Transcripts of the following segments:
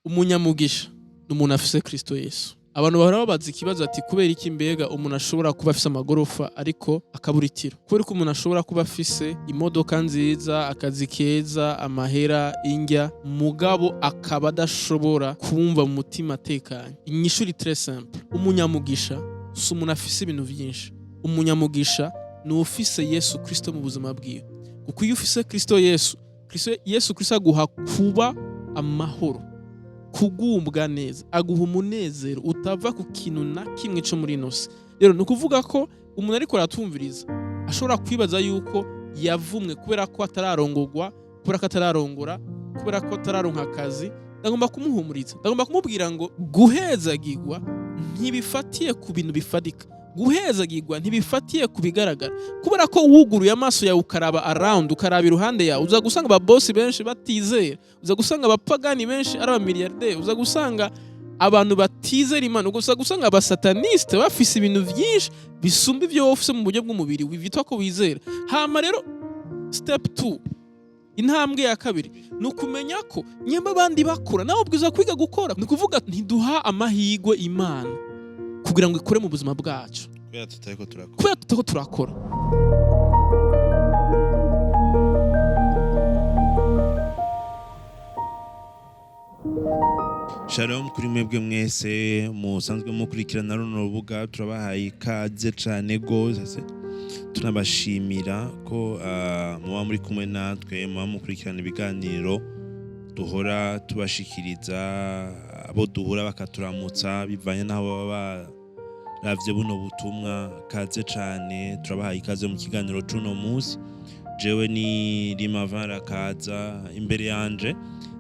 Umunyamugisha ni umuntu afise Kristo Yesu. Abantu bahora babaza ikibazo ati: "Kubera iki mbega umuntu ashobora kuba afise amagorofa ariko akabura itiro? Kubera ko umuntu ashobora kuba afise imodoka nziza, akazi keza, amahera, indya, mugabo akaba adashobora kumva mu mutima atekanye?" Inyishu iri très simple: umunyamugisha si umuntu afise ibintu vyinshi, umunyamugisha ni ufise Yesu Kristo mu buzima bwiwe. Kuko iyo ufise Kristo Yesu, Yesu Kristo aguha kuba amahoro, kugubwa neza, aguha umunezero utava ku kintu na kimwe cyo muri ino si. Rero ni ukuvuga ko umuntu ariko aratumviriza ashobora kwibaza yuko yavumwe kubera ko atararongogwa, kubera ko atararongora, kubera ko atararonka akazi. Ndagomba kumuhumuriza, ndagomba kumubwira ngo guhezagirwa ntibifatiye ku bintu bifatika, guhezagirwa ntibifatiye ku bigaragara. Kubera ko wuguruye amaso yawe ukaraba around, ukaraba iruhande yawe, uza gusanga ababosi benshi batizera, uza gusanga abapagani benshi ari abamiliyarderi, uza gusanga abantu batizera Imana, uza gusanga abasataniste bafise ibintu vyinshi bisumba ivyo wowe ufise mu buryo bw'umubiri witwa ko wizera. Hama rero step 2, intambwe ya kabiri, ni ukumenya ko nyamba abandi bakora, nawe ubwiza kwiga gukora. Ni ukuvuga ntiduha amahirwe Imana kugira ngo ikore mu buzima bwacu kubera tutariko turakora. Kubera tutariko turakora. Shalom kuri mwebwe mwese musanzwe mukurikirana runo rubuga. Turabahaye ikaze cane gose, tunabashimira ko muba muri kumwe natwe, muba mukurikirana ibiganiro duhora tubashikiriza. Abo duhura bakaturamutsa bivanye n'aho baba baravye buno butumwa, kaze cane, turabahaye ikaze mu kiganiro c'uno munsi. Jewe ni Rimavin Rakaza, imbere yanje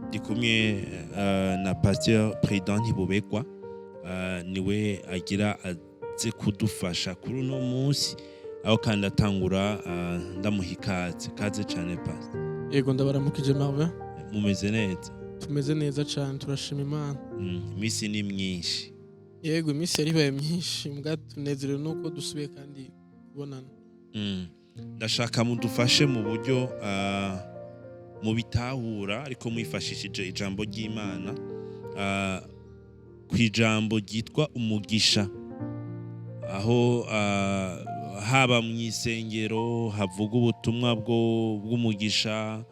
ndi kumwe na Pasteur Président Ntibobegwa, niwe agira aze kudufasha kuri uno munsi, aho kandi atangura ndamuha ikaze. Kaze cane, Pasteur. Yego, ndabaramukije, Marvin. Mumeze neza? Tumeze neza cane, turashima Imana. Iminsi ni myinshi. Yego, iminsi yari ibaye myinshi, mbwa tunezerewe nuko dusubiye kandi kubonana. Ndashaka mudufashe mu buryo mubitahura, ariko mwifashishije ijambo ry'Imana, ku ijambo ryitwa umugisha, aho haba mu isengero havuga ubutumwa bw'umugisha,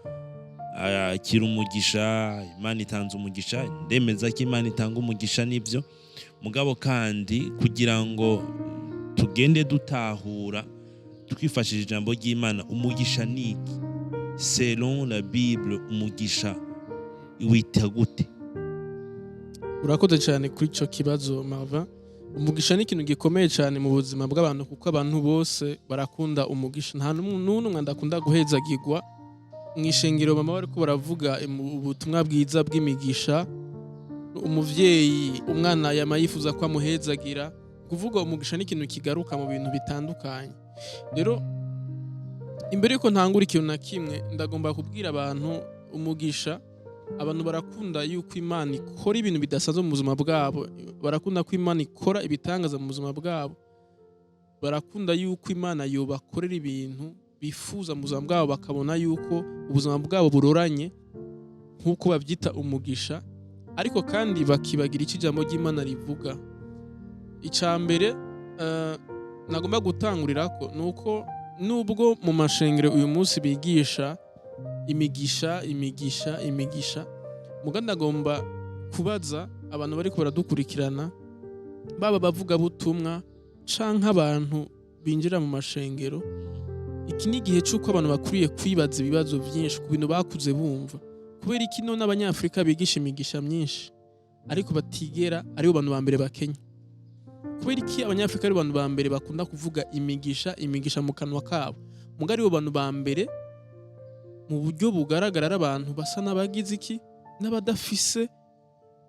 akira umugisha, Imana itanze umugisha. Ndemeza ko Imana itanga umugisha, nibyo, mugabo kandi kugira ngo tugende dutahura twifashishije ijambo ry'Imana, umugisha ni iki selon la Bible? Umugisha wita gute? Urakoze cyane kuri icyo kibazo, Marvin. Umugisha ni ikintu gikomeye cyane mu buzima bw'abantu, kuko abantu bose barakunda umugisha. Nta n'umwe adakunda guhezagirwa. Mu ishengero mama bariko baravuga ubutumwa bwiza bw'imigisha. Umuvyeyi umwana yama yifuza ko amuhezagira. Kuvuga umugisha ni ikintu kigaruka mu bintu bitandukanye. Rero imbere yuko ntangura ikintu na kimwe, ndagomba kubwira abantu umugisha. Abantu barakunda yuko Imana ikora ibintu bidasanzwe mu buzima bwabo, barakunda ko Imana ikora ibitangaza mu buzima bwabo, barakunda yuko Imana yobakorera ibintu bifuza mu buzima bwabo, bakabona yuko ubuzima bwabo buroranye nk'uko babyita umugisha. Ariko kandi bakibagira icyo ijambo ry'Imana rivuga. Icya mbere nagomba gutangurira ko ni uko nubwo mu mashengero uyu munsi bigisha imigisha, imigisha, imigisha, muga ndagomba kubaza abantu bariko baradukurikirana, baba abavugabutumwa canke abantu binjira mu mashengero: iki ni igihe c'uko abantu bakwiye kwibaza ibibazo vyinshi ku bintu bakuze bumva. Kubera iki none Abanyafurika bigisha imigisha myinshi ariko batigera aribo bantu ba mbere bakenya? Kubera iki Abanyafurika ari bantu ba mbere bakunda kuvuga imigisha, imigisha mu kanwa kabo, muga aribo bantu ba mbere mu buryo bugaragara ari abantu basa n'abagize iki, n'abadafise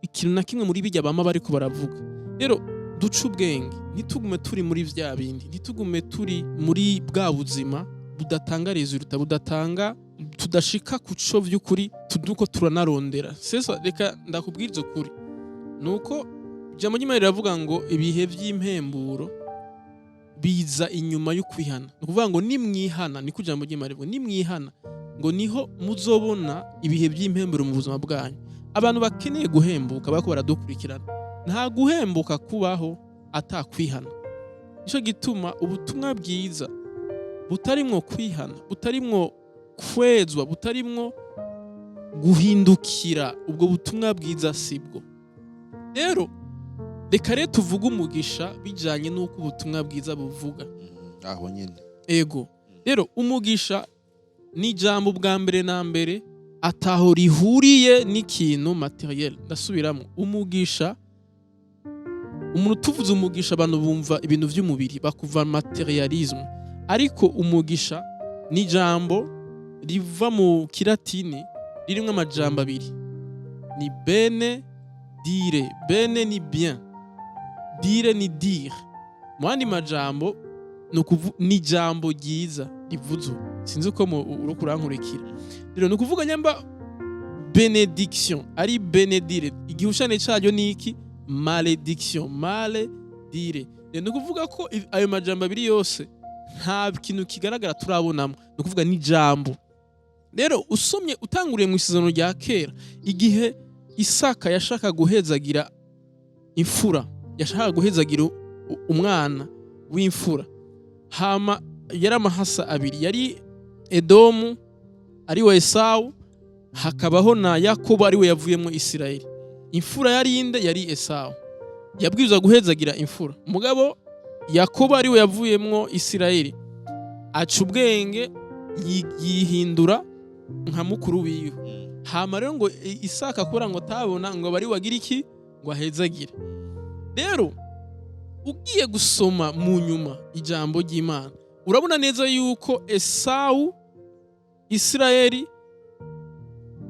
ikintu na kimwe muri bijya bama bariko baravuga? Rero duce ubwenge, ntitugume turi muri vya bindi, ntitugume turi muri bwa buzima budatanga résultat, budatanga, tudashika ku co vy'ukuri tuduko turanarondera. Sesa reka ndakubwiriza ukuri, nuko ijambo ry'Imana riravuga ngo ibihe vy'impemburo biza inyuma y'ukwihana. Ni ukuvuga ngo nimwihana, niko ijambo ry'Imana rivuga, nimwihana ngo niho muzobona ibihe by'impemburo mu buzima bwanyu. Abantu bakeneye guhembuka bariko baradukurikirana, nta guhembuka kubaho atakwihana. Nico gituma ubutumwa bwiza butarimwo kwihana, butarimwo kwezwa, butarimwo guhindukira, ubwo butumwa bwiza sibwo. Rero reka rero tuvuge umugisha bijanye n'uko ubutumwa bwiza buvuga. Aho nyene. Ego, rero umugisha ni ijambo bwa mbere na mbere ataho rihuriye n'ikintu matériel. Ndasubiramo, umugisha, umuntu tuvuze umugisha, abantu bumva ibintu by'umubiri, bakuva matérialisme, ariko umugisha ni ijambo riva mu kilatini ririmo amajambo abiri, ni bene dire. Bene ni bien, dire ni dire. Mu yandi majambo ni ijambo ryiza rivuzwe. Sinzi uko uriko urankurikira. Rero ni ukuvuga nyamba bénédiction ari bénédire, igihushane caryo ni iki? Malédiction, male dire. Rero ni ukuvuga ko ayo majambo abiri yose nta kintu kigaragara turabonamo, ni ukuvuga ni ijambo. Rero usomye utanguriye mu Isezerano rya Kera, igihe Isaka yashaka guhezagira imfura, yashaka guhezagira umwana w'imfura, hama yari amahasa abiri, yari Edomu ari we Esawu, hakabaho na Yakobo ari we yavuyemo Isirayeli. Imfura yari inde? Yari Esawu. Yabwirizwa guhezagira imfura, mugabo Yakobo ari we yavuyemwo Isirayeli aca ubwenge, yihindura nka mukuru wiwe. Hama rero ngo Isaka kubera ngo atabona, ngo bari wagira iki, ngo ahezagire. Rero ugiye gusoma mu nyuma ijambo ry'Imana, urabona neza yuko Esawu, Isirayeli,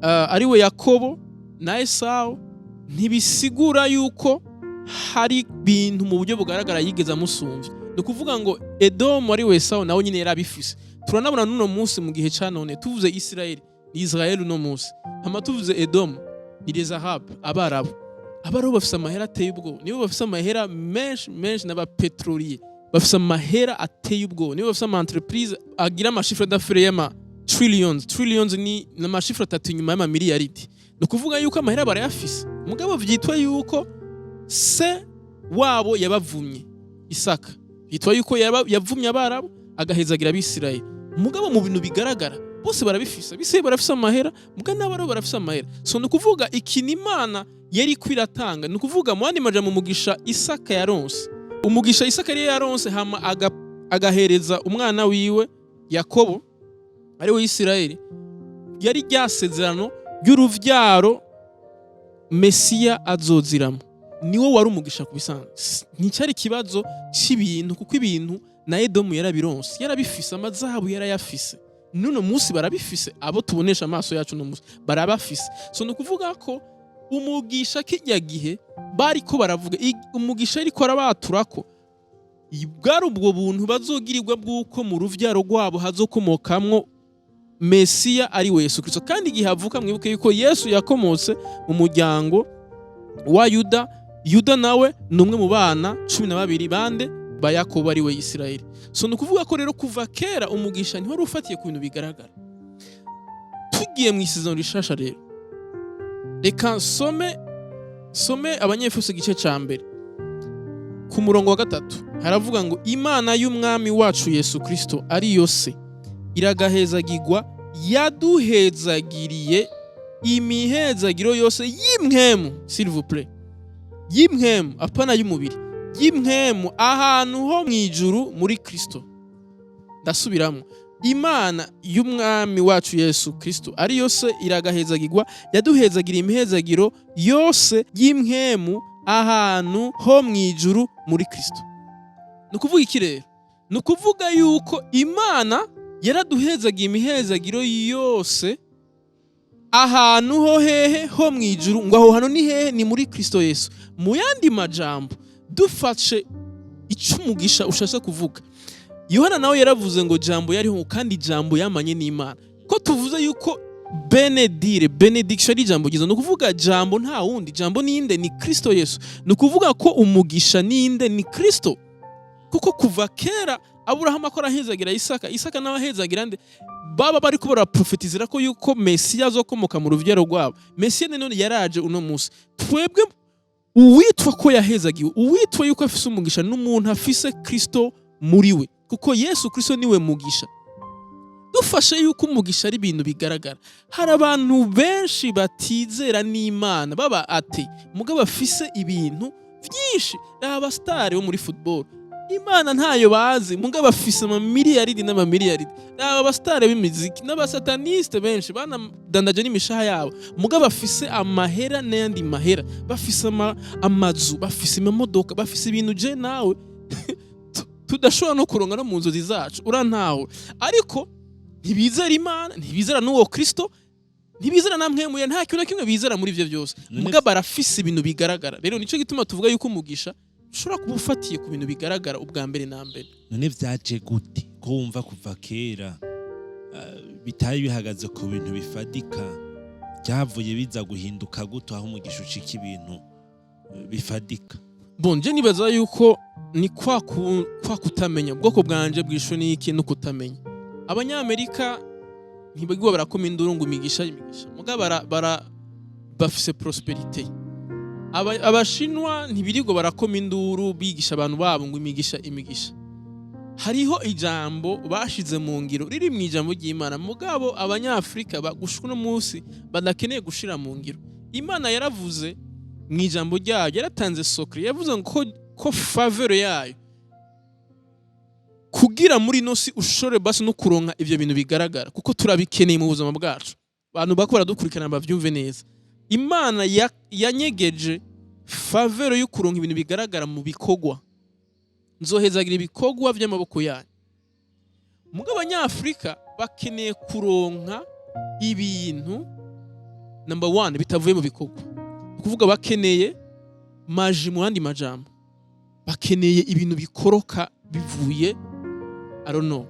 ari we Yakobo na Esawu, ntibisigura yuko hari ibintu mu buryo bugaragara yigeze amusumvya. Ni ukuvuga ngo Edomu ari we Esawu nawe nyine yari abifise. Turanabona n'uno munsi, mu gihe ca none, tuvuze Isirayeli ni Israel uno munsi, hama tuvuze Edomu ni les Arabes, Abarabu. Abarabu bafise amahera ateye ubwoba, nibo bafise amahera menshi menshi, n'aba pétroliers bafise amahera ateye ubwoba, nibo bafise ama entreprise agira ama chiffre d'affaires y'ama trillions. Trillions ni ama chiffre atatu inyuma y'ama miliyaridi. Ni ukuvuga yuko amahera barayafise, mugabo vyitwa yuko se wabo yabavumye, Isaka, vyitwa yuko yavumye Abarabu agahezagira Abisirayeli. Mugabo mu bintu bigaragara bose barabifise. Abisirayeli barafise amahera, muga n'Abarabu barafise amahera. So ni ukuvuga ikintu Imana yari kwiratanga, ni ukuvuga mu yandi majambo, umugisha Isaka yaronse, umugisha Isaka yari yaronse, hama agahereza umwana wiwe Yakobo ari we Isirayeli, yari rya sezerano ry'uruvyaro Mesiya azoziramo. Niwo wari umugisha ku bisanzwe. Nticyari ikibazo c'ibintu, kuko ibintu na Edomu yarabironse, yarabifise, amazahabu yarayafise, n'uno munsi barabifise, abo tubonesha amaso yacu uno munsi barabafise. So ni ukuvuga ko umugisha kijya gihe bariko baravuga, umugisha ariko arabaturako bwari ubwo buntu bazogirirwa bw'uko mu ruvyaro rwabo hazokomokamwo Mesiya ari we Yesu Kristo. Kandi igihe avuka, mwibuke yuko Yesu yakomotse mu muryango wa Yuda. Yuda nawe ni umwe mu bana 12 bande? Ba Yakobo ari we Isirayeli. So ni ukuvuga ko rero kuva kera umugisha ntiwari ufatiye ku bintu bigaragara. Tugiye mu Isezerano Rishasha rero, reka nsome Abanyefeso igice ca mbere ku murongo wa 3, haravuga ngo: "Imana y'Umwami wacu Yesu Kristo, ari yo se, iragahezagirwa, yaduhezagiriye imihezagiro yose y'impwemu." S'il vous plaît, y'impwemu, apana y'umubiri, y'impwemu, ahantu ho mu ijuru muri Kristo. Ndasubiramo: "Imana y'Umwami wacu Yesu Kristo, ari yose, iragahezagirwa, yaduhezagiriye imihezagiro yose y'impwemu ahantu ho mu ijuru muri Kristo." Ni ukuvuga iki rero? Ni ukuvuga yuko Imana yaraduhezagiye imihezagiro yose ahantu ho hehe? Ho mu ijuru. Ngo aho hantu ni hehe? Ni muri Kristo Yesu. Mu yandi majambo, dufashe icyo umugisha ushatse kuvuga, Yohana nawe yaravuze ngo Jambo yariho, kandi Jambo yamanye n'Imana. Ko tuvuze yuko bénédire, bénédiction ari ijambo ryiza, ni ukuvuga Jambo nta wundi. Jambo ninde? Ni Kristo Yesu. Ni ukuvuga ko umugisha ninde? Ni Kristo, kuko kuva kera Aburahamu akora ahezagira Isaka, Isaka nawe ahezagira nde? Baba bariko baraprofetizira ko yuko Mesiya azokomoka mu ruvyaro rwabo. Mesiya none yaraje. Uno munsi twebwe, uwitwa ko yahezagiwe, uwitwa yuko afise umugisha, n'umuntu afise Kristo muri we, kuko Yesu Kristo niwe mugisha. Dufashe yuko umugisha ari ibintu bigaragara, hari abantu benshi batizera n'Imana, baba ate, mugabo bafise ibintu byinshi. Abasitari bo muri football, Imana ntayo bazi, mugabo bafise amamiliyaridi n'amamiliyaridi. Raba abasitari b'imiziki n'abasataniste benshi banadandaje n'imishaha yabo, mugabo bafise amahera n'ayandi mahera, bafise amazu, bafise amamodoka, bafise ibintu je nawe tudashobora no kuronga no mu nzozi zacu. Urantawe, ariko ntibizera Imana, ntibizera n'uwo Kristo, ntibizera na mpwemuye, nta kintu na kimwe bizera muri ivyo byose. Mugabo barafise ibintu bigaragara. Rero nico gituma tuvuga yuko umugisha ushobora kuba ufatiye ku bintu bigaragara ubwa mbere na mbere. None vyaje gute ko wumva kuva kera bitari bihagaze ku bintu bifadika? Byavuye biza guhinduka gute aho umugisha ucika ibintu bifadika? Bon, je nibaza yuko ni kwa kutamenya. Ubwoko bwanje bwishwe n'iki? No kutamenya. Abanyamerika ntibagwa barakoma induru ngo imigisha, imigisha, mugabo bara bafise prospérité. Abashinwa ntibirirwa barakoma induru bigisha abantu babo ngo imigisha, imigisha. Hariho ijambo bashize mu ngiro riri mu ijambo ry'Imana, mugabo Abanyafrika gushika uno munsi badakeneye gushira mu ngiro. Imana yaravuze mu ijambo ryayo, yaratanze secret, yavuze ngo ko faveur yayo kugira muri ino si ushobore basi no kuronka ivyo bintu bigaragara, kuko turabikeneye mu buzima bwacu. Abantu bako baradukurikirana bavyumve neza. Imana yanyegeje faveur yo kuronka ibintu bigaragara mu bikorwa: nzohezagira ibikorwa vy'amaboko yanyu. Mugabo Abanyafurika bakeneye kuronka ibintu, number one, bitavuye mu bikorwa. Ni ukuvuga bakeneye magie. Mu yandi majambo, bakeneye ibintu bikoroka bivuye, I don't know,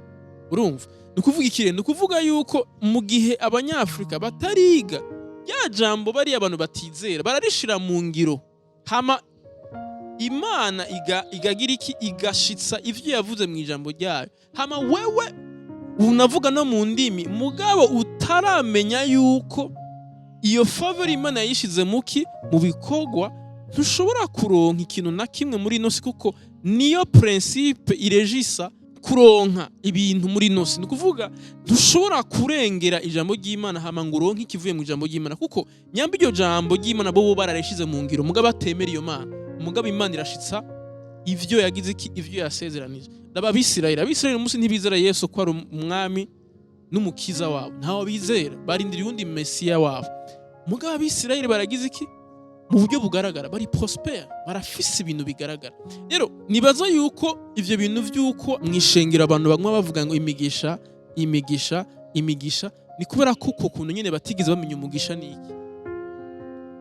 urumva ni ukuvuga ikire? Ni ukuvuga yuko mu gihe Abanyafurika batariga rya jambo, bariya abantu batizera bararishira mu ngiro, hama Imana igagira iki? Igashitsa ivyo yavuze mu ijambo ryayo. Hama wewe unavuga no mu ndimi, mugabo utaramenya yuko iyo faveur Imana yayishize muki? Mu bikorwa. Ntushobora kuronka ikintu na kimwe muri ino si, kuko niyo principe irejisa kuronka ibintu muri ino si. Ni ukuvuga ntushobora kurengera ijambo ry'Imana hama ngo uronke ikivuye mu ijambo ry'Imana, kuko nyamba iryo jambo ry'Imana bo bararishize mu ngiro, mugabo batemera iyo Mana. Mugabo Imana irashitsa ivyo yagize iki? Ivyo yasezeranije. Ndaba Abisirayeli. Abisirayeli umunsi ntibizera Yesu ko ari umwami n'umukiza wabo, ntawe bizera, barindiriye uwundi mesiya wabo. Mugabo Abisirayeli baragize iki? Mu buryo bugaragara bari prospère, barafise ibintu bigaragara. Rero nibaza yuko ivyo bintu vy'uko mwishengero abantu bamwe bavuga ngo imigisha, imigisha, imigisha, ni kubera ko uko kuntu nyene batigeze bamenya umugisha ni iki.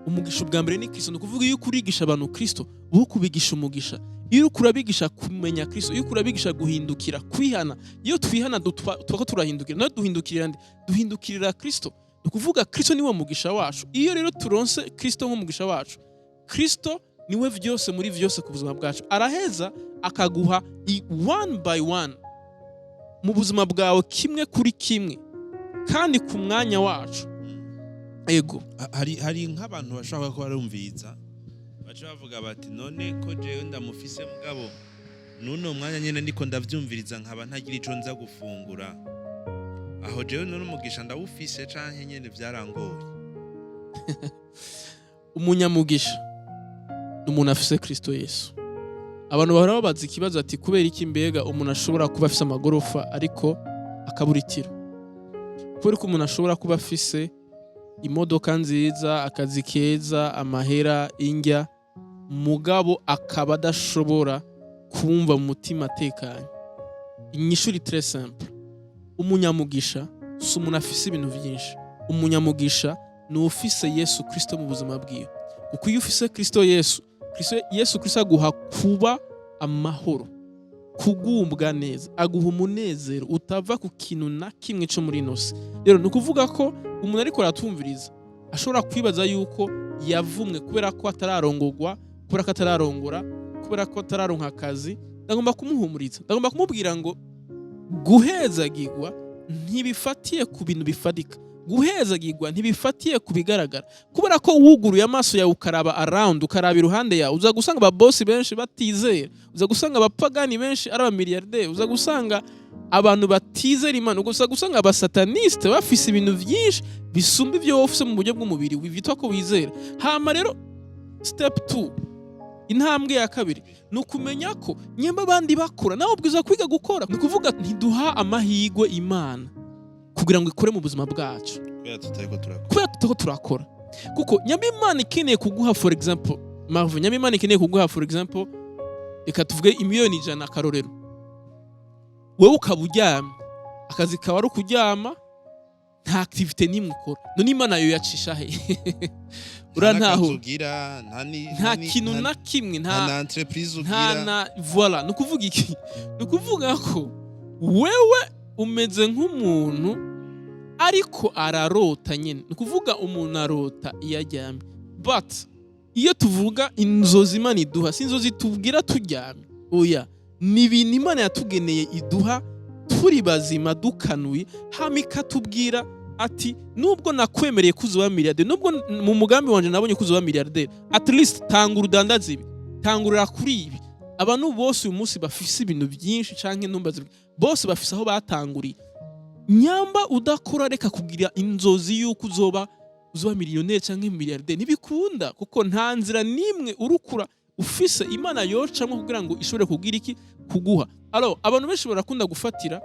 Umugisha ubwa mbere ni Kristo. Ni ukuvuga iyo urigisha abantu Kristo, uba kubigisha umugisha. Iyo uriko urabigisha kumenya Kristo, iyo uriko urabigisha guhindukira, kwihana, iyo twihana tuba turahindukira. Nawe duhindukirira nde? Duhindukirira Kristo. Ni ukuvuga Kristo niwe mugisha wacu. Iyo rero turonse Kristo nk'umugisha wacu, Kristo niwe vyose muri vyose ku buzima bwacu, araheza akaguha one by one mu buzima bwawe, kimwe kuri kimwe, kandi ku mwanya wacu. Ego. Hari nk'abantu bashobora kuba barumviriza, baca bavuga bati: "None ko jewe ndamufise, mugabo n'uno mwanya nyene ndiko ndavyumviriza nkaba ntagira ico nza gufungura, aho jewe none umugisha ndawufise canke nyene vyarangoye?" Umunyamugisha ni umuntu afise Kristo Yesu. Abantu bahora babaza ikibazo ati: "Kubera iki mbega umuntu ashobora kuba afise amagorofa ariko akabura itiro? Kubera ko umuntu ashobora kuba afise imodoka nziza, akazi keza, amahera, indya, mugabo akaba adashobora kumva mu mutima atekanye?" Inyishu iri très simple: umunyamugisha si umuntu afise ibintu byinshi. Umunyamugisha ni ufise Yesu Kristo mu buzima bwiwe, kuko iyo ufise Kristo Yesu, Kristo Yesu Kristo aguha kuba amahoro, kugumbwa neza, aguha umunezero utava ku kintu na kimwe cyo muri ino si. Rero ni ukuvuga ko umuntu ariko aratumviriza ashobora kwibaza yuko yavumwe kubera ko atararongogwa, kubera ko atararongora, kubera ko atararonka akazi. Ndagomba kumuhumuriza, ndagomba kumubwira ngo guhezagirwa ntibifatiye ku bintu bifatika, guhezagirwa ntibifatiye ku bigaragara, kubera ko wuguruye amaso yawe ukaraba around, ukaraba iruhande yawe, uza gusanga ababosi benshi batizera, uza gusanga abapagani benshi ari abamiliyarderi, uza gusanga abantu batizera Imana, uza gusanga abasataniste bafise ibintu byinshi bisumba ibyo wowe ufise mu buryo bw'umubiri witwa ko wizera. Hama rero step 2, intambwe ya kabiri, ni ukumenya ko nyamba abandi bakora, nawe ubwiza kwiga gukora. Ni ukuvuga ntiduha amahirwe Imana kugira ngo ikore mu buzima bwacu kubera tutariko turakora. Kubera tutako turakora. Kuko nyamba Imana ikeneye kuguha, for example Marvin, nyamba Imana ikeneye kuguha, for example, reka tuvuge imiliyoni 100, akarorero, wowe ukaba uryamye, akazi kawe ari ukuryama, nta activité n'imwe ukora, none Imana yo yacisha he? Urantahura? Ugira nta ni Nta kintu na kimwe. Nta Nta na entreprise nta ugira. Na voilà. Ni ukuvuga iki? Ni ukuvuga ko wewe umeze nk'umuntu ariko ararota nyine. Ni ukuvuga umuntu arota iyo aryamye, but iyo tuvuga inzozi Imana iduha, si inzozi tubwira turyamye, oya, ni ibintu Imana yatugeneye, iduha turi bazima, dukanuye, hama ikatubwira ati: "Nubwo nakwemereye ko uzoba miliyarderi, nubwo mu mugambi wanje nabonye ko uzoba miliyarderi, at least tanga urudandaza ibi, tangurira kuri ibi." Abantu bose uyu munsi bafise ibintu byinshi canke intumba, bose bafise aho batanguriye. Nyamba udakora, reka kugira inzozi y'uko uzoba miliyoneri canke miliyarderi. Ntibikunda, kuko nta nzira n'imwe urukura ufise Imana yocamwo kugira ngo ishobore kugira iki? Kuguha. Alors abantu benshi barakunda gufatira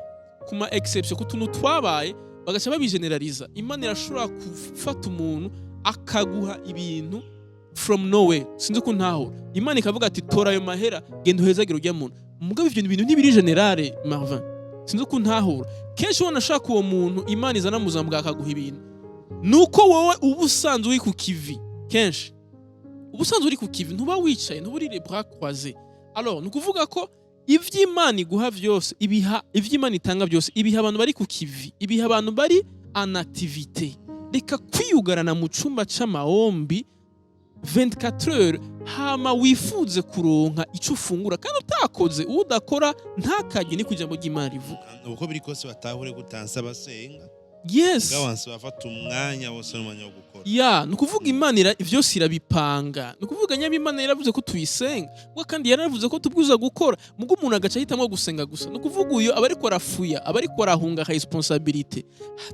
ku ma exception, ku tuntu twabaye, bagaca babigeneraliza. Imana irashobora gufata umuntu akaguha ibintu from nowhere. Sinzi ko ntahura. Imana ikavuga ati: "Tora ayo mahera, genda uhezagire ujya muntu." Mugabo ivyo bintu ntibiri général, Marvin. Sinzi ko ntahura. Kenshi ubona ashaka uwo muntu Imana izana mu buzima bwawe akaguha ibintu, nuko wowe uba usanzwe uri ku kivi. Kenshi uba usanzwe uri ku kivi, ntuba wicaye, ntuba uri les bras croisés. Alors ni ukuvuga ko ivy'Imana iguha vyose, ibiha, ivy'Imana itanga byose, ibiha abantu bari ku kivi, ibiha abantu bari en activité. Reka kwiyugarana mu cumba c'amahombi 24 heures, hama wifuze kuronka ico ufungura kandi utakoze. Udakora ntakarye, ni ku ijambo ry'Imana rivuga. Uko biri kose batahure gutansa basenga, gawanse bafata umwanya wose n'umwanya wo gukora. Ya, ni ukuvuga Imana vyose irabipanga. Ni ukuvuga nyaba Imana yaravuze ko tuyisenga, ubwo kandi yaravuze ko tubwirizwa gukora, mugo umuntu agaca ahitamwo gusenga gusa, ni ukuvuga uyo aba ariko arafuya, aba ariko arahunga responsabilité.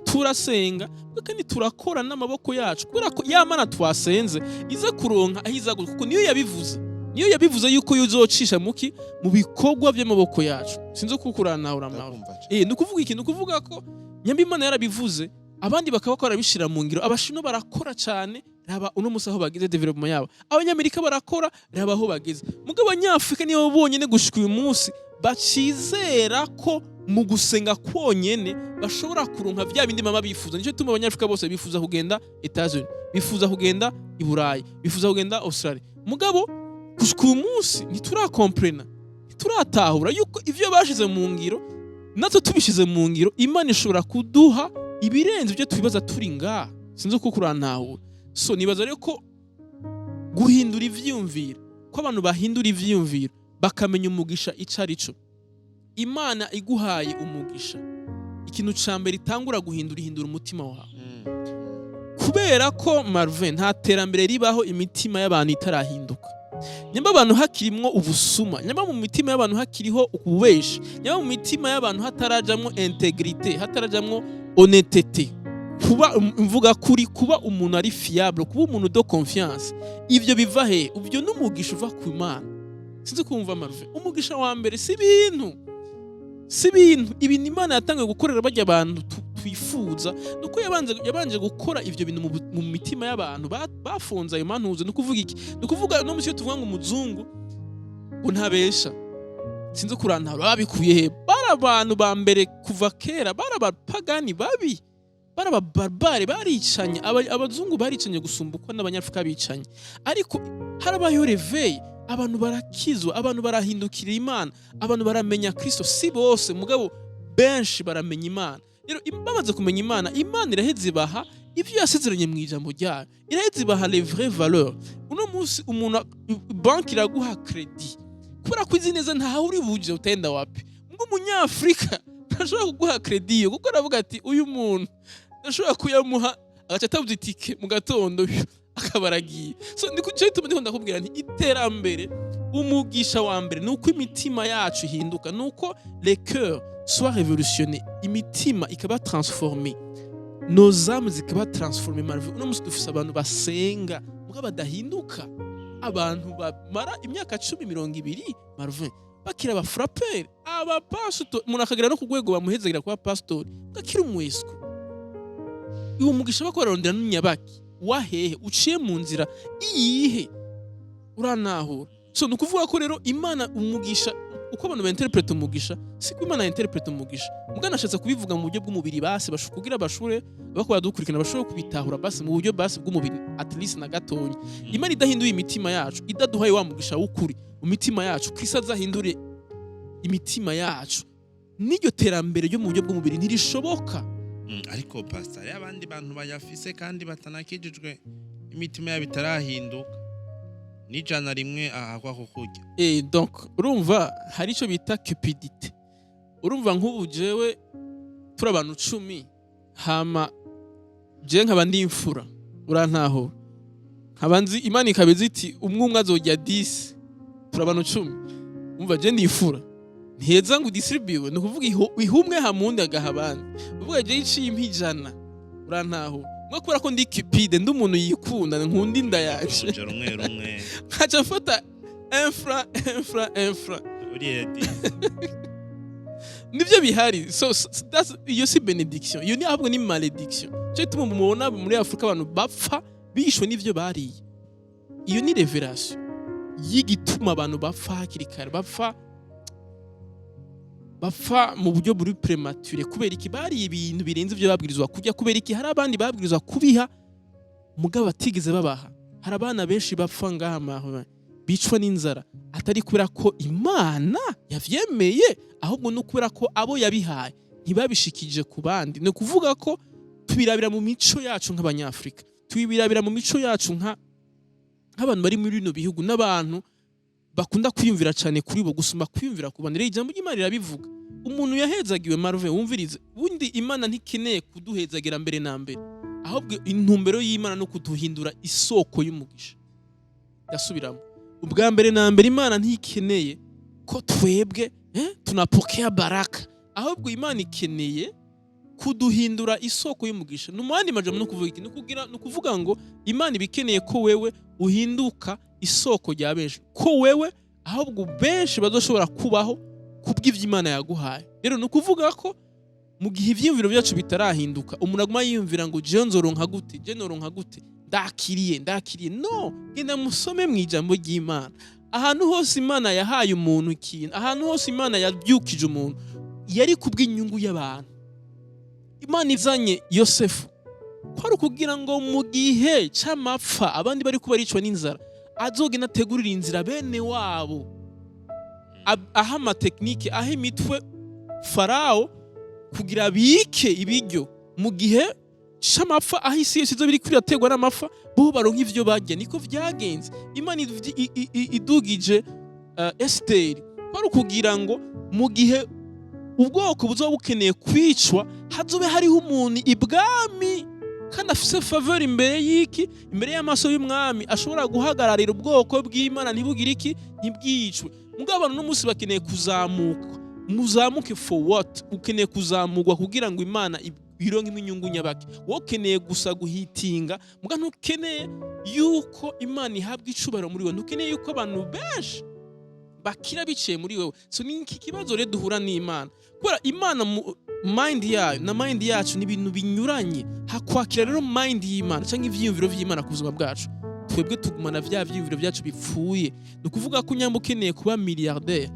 Turasenga, ubwo kandi turakora n'amaboko yacu, kubera ko ya Mana twasenze iza kuronka aho iza kuko niyo yabivuze, niyo yabivuze yuko yuzocisha muki? Mu bikorwa by'amaboko yacu. Sinzi kuko uranahura mwawe. Ndakumva cane. Ni ukuvuga iki? Ni ukuvuga ko nyamba Imana yarabivuze, abandi bakaba barabishira mu ngiro. Abashino barakora cyane, raba uno musi aho bageze, développement yabo. Abanyamerika barakora, raba aho bageze. Mugabo Abanyafurika nibo bonyene gushika uyu munsi bacizera ko mu gusenga kwonyene bashobora kuronka vya bindi mama bifuza. Nicyo gituma Abanyafurika bose bifuza kugenda Etats-Unis, bifuza kugenda i Burayi, bifuza kugenda Australia. Mugabo gushika uyu munsi ntiturakomprena, ntituratahura yuko ivyo bashize mu ngiro, natwe tubishize mu ngiro, Imana ishobora kuduha ibirenze ibyo twibaza turi ngaha. Sinzi uko kurantahura. So nibaza rero ko guhindura ivyiyumviro, ko abantu bahindura ivyiyumviro bakamenya umugisha ico ari cyo. Imana iguhaye umugisha, ikintu ca mbere itangura guhindura, ihindura umutima wawe, kubera ko Marvin, nta terambere ribaho imitima y'abantu itarahinduka. Nyamba abantu hakirimwo ubusuma, nyamba mu mitima y'abantu hakiriho ububeshi, nyamba mu mitima y'abantu hatarajamwo intégrité, hatarajamwo honnêteté, kuba mvuga kuri, kuba umuntu ari fiable, kuba umuntu de confiance, ivyo biva he? Ivyo n'umugisha uva ku Mana. Sinzi kumva, Marvin. Umugisha wa mbere si ibintu, si ibintu. Ibintu Imana yatangiye gukorera bajya abantu twifuza, nuko yabanje gukora ivyo bintu mu mitima y'abantu bafunze ayo mantuzo. Ni ukuvuga iki? Ni ukuvuga no musi tuvuga ngo umuzungu ngo ntabesha, sinzi kurantara, babikuye he? Bari abantu ba mbere kuva kera, bari abapagani babi, bari ababarbare, baricanye. Abazungu baricanye gusumba uko n'Abanyafurika bicanye. Ariko harabayeho réveil, abantu barakizwa, abantu barahindukira Imana, abantu baramenya Kristo. Si bose, mugabo benshi baramenya Imana. Rero bamaze kumenya Imana, Imana iraheza ibaha ivyo yasezeranye mu ijambo ryayo, iraheza ibaha les vraies valeurs. Uno munsi umuntu, banki iraguha crédit. Kubera ko izi neza ntaho uri buje, utenda wapi? Ngo Umunyafurika ntashobora kuguha crédit yo, kuko aravuga ati: "Uyu muntu ndashobora kuyamuha, agaca atabuze itike mu gatondo, akaba aragiye." So ni cyo gituma ndiko ndakubwira nti iterambere, umugisha wa mbere ni uko imitima yacu ihinduka, ni uko les cœurs soient révolutionnés, imitima ikaba transformée, nos âmes zikaba transformées. Marve, uno munsi dufise abantu basenga muga badahinduka, abantu bamara imyaka 10, 20, Marvin, bakiri abafraperi, abapasitori, umuntu akagera no ku rwego bamuhezagira kuba pasitori bakiri umwesiko. Uwo mugisha bako bararondera n'unyabaki wahehe uciye mu nzira iyihe? Uranahura? So ni ukuvuga ko rero Imana, umugisha, uko abantu bainterpreta umugisha siko Imana interpreta umugisha. Muga nashatse kubivuga mu buryo bw'umubiri basi kugira bashobore bako badukurikirana bashobore kubitahura basi mu buryo basi bw'umubiri, at least na gatonya. Imana idahinduye imitima yacu, idaduhaye wa mugisha w'ukuri mu mitima yacu, Kristo azahindure imitima yacu, n'iryo terambere ryo mu buryo bw'umubiri ntirishoboka. Ariko pastor, hariho abandi bantu bayafise kandi batanakijijwe, imitima yabo itarahinduka, n'ijana rimwe ahakwa ko kurya. Donc urumva hari icyo bita cupidité. Urumva nk'ubu jewe turi abantu 10, hama je nkaba ndi imfura, urantahura, nkaba nzi Imana ikaba izi iti umwe umwe azojya 10, turi abantu 10. Umva, je ndi imfura, ntiheza ngo udistribuwe, ni ukuvuga ihumwe hamundi agaha abandi. Uvuga je iciye impa 100, urantahura, mwe kubera ko ndi cupide, ndi umuntu yikunda, nkunda inda yanje, uja rumwe rumwe, nkaca mfata un franc, un franc, un franc, uriya di nivyo bihari. So iyo si bénédiction, iyo ni ahubwo ni malédiction. Cyo gituma mubona muri Afurika abantu bapfa bishwe n'ivyo bariye. Iyo ni révélation y'igituma abantu bapfa hakiri kare, bapfa mu buryo buri prématuré. Kubera iki? Bariye ibintu birenze ivyo babwirizwa kurya. Kubera iki? Hari abandi babwirizwa kubiha mugabo batigeze babaha. Hari abana benshi bapfa ngaha mahwe, bicwa n'inzara, atari kubera ko Imana yavyemeye, ahubwo no kubera ko abo yabihaye ntibabishikije ku bandi. Ni ukuvuga ko tubirabira mu mico yacu nk'Abanyafurika, tubirabira mu mico yacu nk'abantu bari muri bino bihugu, n'abantu bakunda kwiyumvira cyane kuri bo gusumba kwiyumvira ku bandi. Rero ijambo ry'Imana rirabivuga. Umuntu yahezagiwe, Maruve, wumvirize, ubundi Imana ntikeneye kuduhezagira mbere na mbere, ahubwo intumbero y'Imana no kuduhindura isoko y'umugisha. Ndasubiramo: ubwa mbere na mbere, Imana ntikeneye ko twebwe tunapokea baraka, ahubwo Imana ikeneye kuduhindura isoko y'umugisha. Ni mu yandi majambo no kuvuga iki? Ni ukuvuga ngo Imana iba ikeneye ko wewe uhinduka isoko rya benshi, ko wewe ahubwo benshi bazoshobora kubaho kubw'ivyo Imana yaguhaye. Rero ni ukuvuga ko mu gihe ivyiyumviro byacu bitarahinduka, umuntu aguma yiyumvira ngo jewe nzoronka gute, je noronka gute, ndakiriye, ndakiriye. No genda musome mu ijambo ry'Imana, ahantu hose Imana yahaye umuntu ikintu, ahantu hose Imana yabyukije umuntu, yari kubw'inyungu y'abantu. Imana izanye Yosefu kwari ukugira ngo mu gihe c'amapfa, abandi bari kuba baricwa n'inzara, azogenda ategurira inzira bene wabo, aha amatekinike, aha imitwe Farawo kugira abike ibiryo mu gihe c'amapfa, aho isi yose izoba iriko iraterwa n'amapfa, bo baronka ivyo barya. Niko vyagenze. Imana idugije Esiteri kwari ukugira ngo mu gihe ubwoko buzoba bukeneye kwicwa, hazobe hariho umuntu ibwami kandi afise faveur imbere y'iki, imbere y'amaso y'umwami, ashobora guhagararira ubwoko bw'Imana ntibugire iki, ntibwicwe. Mugabo abantu n'umunsi bakeneye kuzamuka. Muzamuke for what? Ukeneye kuzamurwa kugira ngo Imana ironkemo inyungu nyabaki? Wowe ukeneye gusa guhitinga, muga ntukeneye yuko Imana ihabwa icubahiro muri wowe, ntukeneye yuko abantu benshi bakira biciye muri wewe. So ni iki kibazo rero duhura n'Imana, kubera Imana mu mind yayo na mind yacu ni ibintu binyuranye. Hakwakira rero mind y'Imana cyangwa ivyiyumviro vy'Imana ku buzima bwacu, twebwe tugumana vya vyiyumviro byacu bipfuye. Ni ukuvuga ko nyamba ukeneye kuba milliardaire,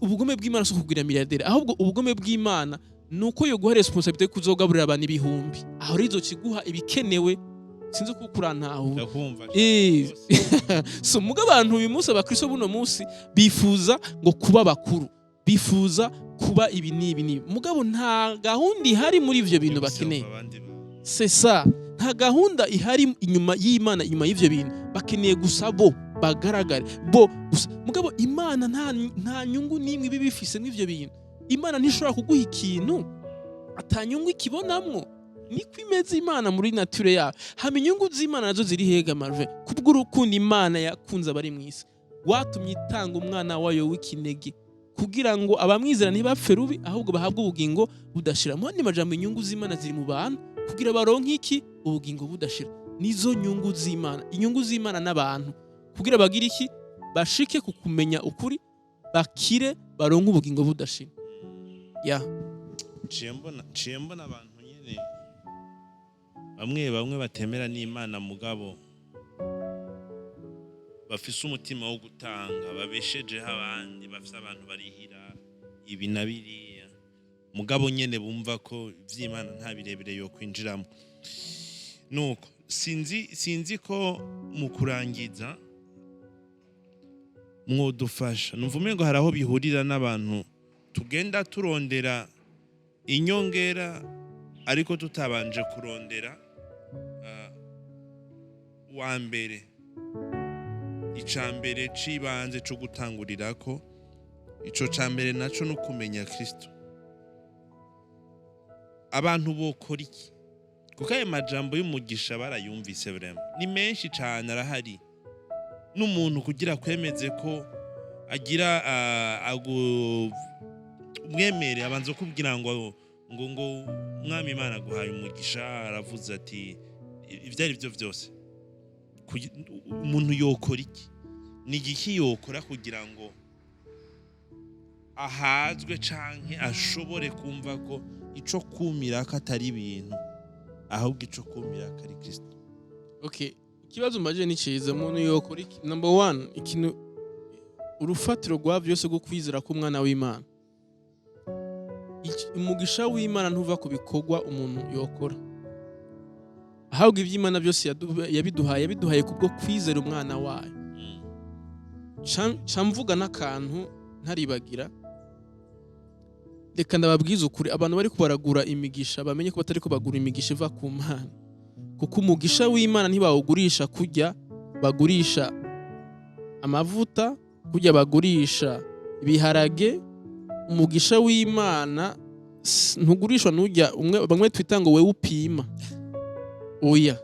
ubugome bw'Imana si ukugira milliardaire, ahubwo ubugome bw'Imana ni uko yoguha responsabilité yo kuzogaburira abantu ibihumbi, aho rero izokiguha ibikenewe. Sinzi kuko urantahura. Ndakumva. So muga abantu uyu munsi, abakristo buno munsi, bifuza ngo kuba bakuru, bifuza kuba ibi n'ibi n'ibi, mugabo nta gahunda ihari muri ivyo bintu bakeneye. Abandi bantu. C'est ça, nta gahunda ihari inyuma y'Imana, inyuma y'ivyo bintu bakeneye gusa bo. Bagaragare bo gusa. Mugabo Imana nta nyungu n'imwe iba ibifise mw'ivyo bintu. Imana ntishobora kuguha ikintu ata nyungu ikibonamwo. Niko imeze Imana muri nature yayo. Hama inyungu z'Imana nazo ziri hega, Marvin? Kubw'urukundo Imana yakunze abari mw'isi, watumye itanga umwana wayo w'ikinege, kugira ngo abamwizera ntibapfe rubi, ahubwo bahabwe ubugingo budashira. Mu yandi majambo, inyungu z'Imana ziri mu bantu kugira baronke iki? Ubugingo budashira. Nizo nyungu z'Imana. Inyungu z'Imana n'abantu kugira bagire iki? Bashike ku kumenya ukuri, bakire, baronke ubugingo budashira ya. Nciye mbona abantu nyene bamwe bamwe batemera n'Imana, mugabo bafise umutima wo gutanga, babeshejeho abandi, bafise abantu barihira ibi na biriya, mugabo nyene bumva ko ivy'Imana nta birebire yo kwinjiramo. Nuko sinzi ko mu kurangiza mwodufasha. Numva umengo hari aho bihurira n'abantu tugenda turondera inyongera, ariko tutabanje kurondera wa mbere, ica mbere c'ibanze co gutangurirako. Ico ca mbere naco no kumenya Kristo. Abantu bokora iki? Kuko ayo majambo y'umugisha barayumvise, vraiment ni menshi cane, arahari. N'umuntu kugira kwemeze ko agira agu umwemere, abanza kubwira ngo Umwami Imana aguhaye umugisha, aravuze ati ibyo ari byo byose. Umuntu yokora iki? Ni igiki yokora kugira ngo ahazwe canke ashobore kumva ko ico kumira ko atari ibintu, ahubwo ico kumira ko ari Kristo? Okay, ikibazo mbaje ni ciza. Umuntu yokora iki? Number one, ikintu urufatiro rwa byose rwo kwizera k'umwana w'Imana. Umugisha w'Imana ntuva ku bikorwa umuntu yokora, ahubwo iby'Imana byose yabiduhaye kubwo kwizera umwana wayo. Ca mvuga n'akantu ntaribagira. Reka ndababwize ukuri, abantu bari baragura imigisha bamenye ko batari ko bagura imigisha iva ku Mana, kuko umugisha w'Imana ntibawugurisha kurya bagurisha amavuta, kurya bagurisha ibiharage. Umugisha w'Imana ntugurishwa n'ujya umwe bamwe twita ngo wewe upima. Oya,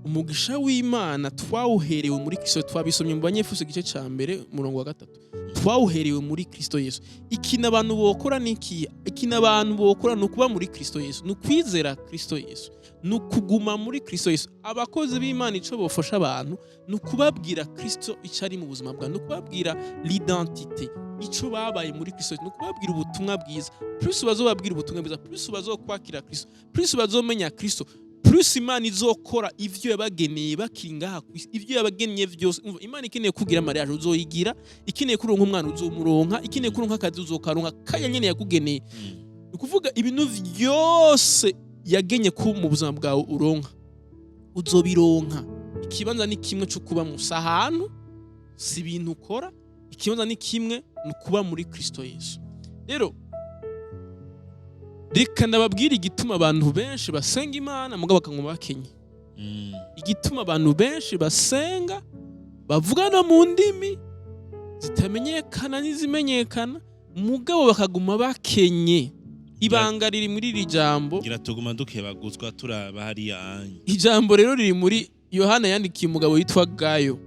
umugisha w'Imana twawuherewe muri Kristo. Twabisomye mu Banyefuso igice ca mbere, umurongo wa 3. Twawuherewe muri Kristo Yesu. Ikintu abantu bokora ni iki? Ikintu abantu bokora ni ukuba muri Kristo Yesu, ni ukwizera Kristo Yesu, ni ukuguma muri Kristo Yesu. Abakozi b'Imana ico bofasha abantu ni ukubabwira Kristo ico ari mu buzima bwawe, ni ukubabwira l'identité, ico babaye muri Kristo Yesu, ni ukubabwira ubutumwa bwiza. Plus bazobabwira ubutumwa bwiza, plus bazokwakira Kristo, plus bazomenya Kristo, plus Imana izokora ivyo yabageneye bakiri ngaha ku isi. Ivyo yabageneye vyose. Umva, Imana ikeneye kugira mariage uzoyigira, ikeneye kuronka umwana uzomuronka, ikeneye kuronka akazi uzokaronka, kaya nyene yakugeneye. Ni ukuvuga ibintu vyose yagenye ko mu buzima bwawe uronka, uzobironka. Ikibanza ni kimwe cyo kuba musa ahantu, si ibintu ukora. Ikibanza ni kimwe, ni ukuba muri Kristo Yesu. Rero reka ndababwira igituma abantu benshi basenga Imana mugabo bakanywa bakenye. Igituma abantu benshi basenga, bavugana mu ndimi zitamenyekana n'izimenyekana, mugabo bakaguma bakenye, ibanga riri muri iri jambo. Ngira tuguma dukebaguzwa turaba hariya anye. Ijambo rero riri muri Yohana yandikiye umugabo witwa Gayo,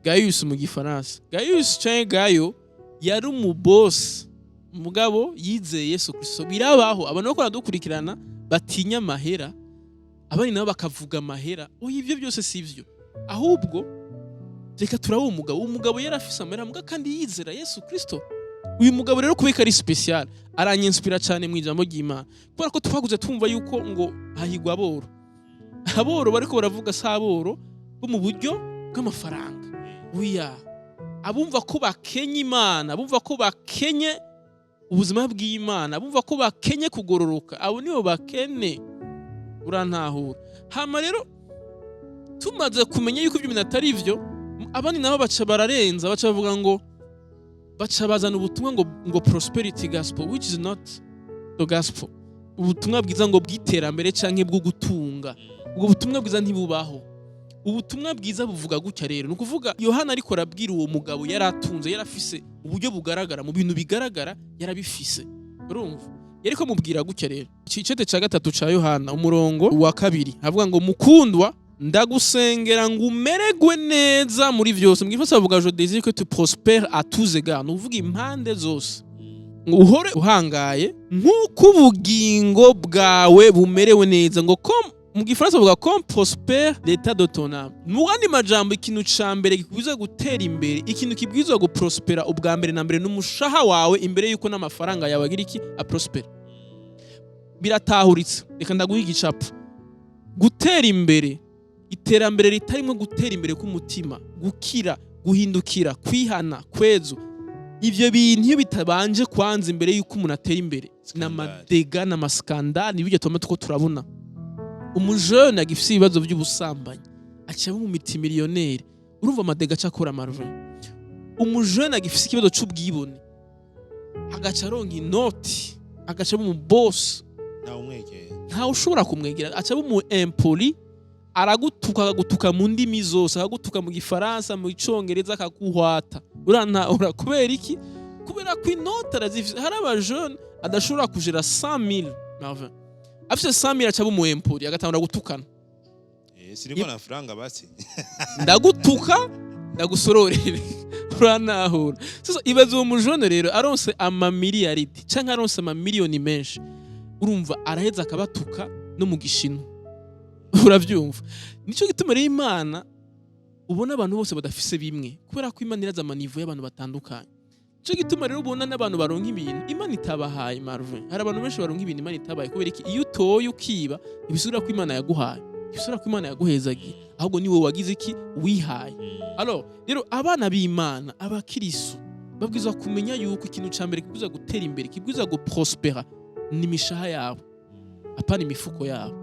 Gaius mu Gifaransa. Gaius canke Gayo yari umubosi, mugabo yizeye Yesu Kristo. Birabaho abantu bako baradukurikirana batinya amahera, abandi nabo bakavuga amahera. Oya, ivyo byose si vyo. Ahubwo reka turabe umugabo. Umugabo yari afise amahera, mugabo kandi yizera Yesu Kristo. Uyu mugabo rero, kubera ko ari spécial, aranyinspira cyane mu ijambo ry'Imana, kubera ko twaguze tumva yuko ngo hahigwa aboro. Aboro bariko baravuga si aboro bo mu buryo bw'amafaranga. Oya, abumva ko bakenye Imana, abumva ko bakenye ubuzima bw'Imana, abumva ko bakenye kugororoka, abo nibo bakene. Urantahura? Hama rero tumaze kumenya yuko ibyo bintu atari byo, abandi nabo baca bararenza, baca bavuga ngo, baca bazana ubutumwa ngo prosperity gospel, which is not the gospel. Ubutumwa bwiza ngo bw'iterambere canke bwo gutunga, ubwo butumwa bwiza ntibubaho. Ubutumwa bwiza buvuga gutya rero, ni ukuvuga Yohana ariko arabwira uwo mugabo yari atunze, yari afise uburyo bugaragara, mu bintu bigaragara yarabifise. Urumva, yariko mubwira gutya rero, icete ca gatatu ca Yohana, umurongo wa 2, havuga ngo: "Mukundwa, ndagusengera ngo umeregwe neza muri vyose." Mu gifaransa bavuga: "Je désire que tu prospères à tous égards." Ni ukuvuga impande zose, ngo uhore uhangaye nk'uko ubugingo bwawe bumerewe neza. Ngo comme, mu gifaransa bavuga "comme prospère l'état de ton âme". Mu yandi majambo, ikintu ca mbere kikubwiza gutera imbere, ikintu kibwirizwa guprospera ubwa mbere na mbere, n'umushaha wawe, imbere yuko n'amafaranga yawe agira iki? Aprospera. Biratahuritse? Reka ndaguha igicapo. Gutera imbere, iterambere ritarimo gutera imbere k'umutima, gukira, guhindukira, kwihana, kwezu, ivyo bintu iyo bitabanje kwanza imbere yuko umuntu atera imbere, n'amadégâts, n'amascandales. Nibyo tuma tuko turabona umujene agifise ibibazo by'ubusambanyi aca aba umumultimillionnaire. Urumva amadégâts aca akora, Marvin? Umujene agifise ikibazo c'ubwibone agaca aronka inoti, agaca aba umuboss. Ntawe umwegera. Ntawe ushobora kumwegera, aca aba umu impoli, aragutuka, akagutuka mu ndimi zose, akagutuka mu Gifaransa, mu Icongereza, akaguhwata. Urantahura? Kubera iki? Kubera ko inoti arazifise. Hari abajene adashobora kujera 100,000, Marvin. Afise 100,000 aca aba umu impoli, agatangura gutukana. Siniko na franga basi. Ndagutuka, ndagusororere. Urantahura? Sasa ibaze uwo mujone rero aronse amamiliyaridi canke aronse amamiliyoni menshi, urumva araheza akabatuka no mu Gishinwa. Uravyumva? Nico gituma rero Imana ubona abantu bose badafise bimwe, kubera ko Imana iraza amaniveaux y'abantu batandukanye. Nico gituma rero ubona n'abantu baronka ibintu Imana itabahaye. Marvin, hari abantu benshi baronka ibintu Imana itabahaye. Kubera iki? Iyo utoye ukiba, ntibisubira ko Imana yaguhaye, ntibisubira ko Imana yaguhezagiye, ahubwo ni wowe wagize iki? Wihaye. Alors rero, abana b'Imana, abakirisu, babwirizwa kumenya yuko ikintu ca mbere kibwirizwa gutera imbere, kibwirizwa guprospera, ni imishaha yabo, apana imifuko yabo.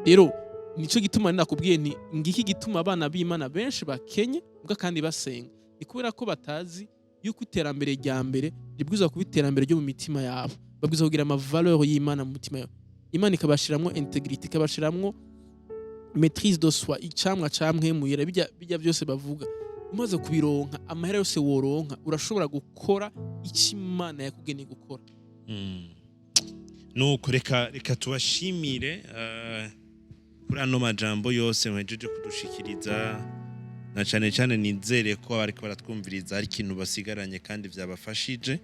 Rero nico gituma nakubwiye nti ngiki gituma abana b'Imana benshi bakenye mbwa kandi basenga, ni kubera ko batazi yuko iterambere rya mbere ribwirizwa kuba iterambere ryo mu mitima yabo. Babwirizwa kugira amavaleur y'Imana mu mitima yabo, Imana ikabashiramwo intégrité, ikabashiramwo maîtrise de soi, icamwa camwemuyera. Bijya byose bavuga, umaze kubironka, amahera yose woronka, urashobora gukora icyo Imana yakugeneye gukora. Nuko reka tubashimire kuri ano majambo yose muhejeje kudushikiriza, na cane cane nizere ko abariko baratwumviriza hari ikintu basigaranye kandi vyabafashije.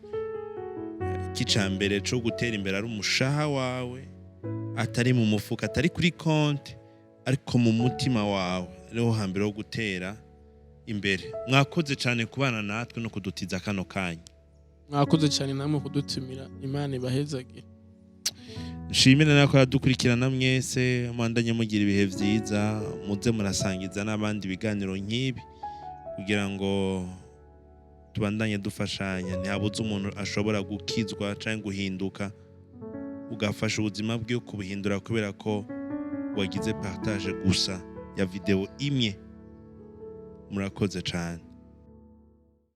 Ica mbere co gutera imbere ari umushaha wawe, atari mu mufuka, atari kuri konti, ariko mu mutima wawe, ariho hambere ho gutera imbere. Mwakoze cane kubana natwe no kudutiza kano kanya. Mwakoze cyane namwe kudutumira. Imana ibahezagire. Nshimire nako aradukurikirana mwese. Mwandanye mugira ibihe vyiza, muze murasangiza n'abandi ibiganiro nk'ibi kugira ngo tubandanye dufashanya. Ntihabuze umuntu ashobora gukizwa canke guhinduka, ugafasha ubuzima bwiwe kubuhindura kubera ko wagize partage gusa ya video imwe. Murakoze cane.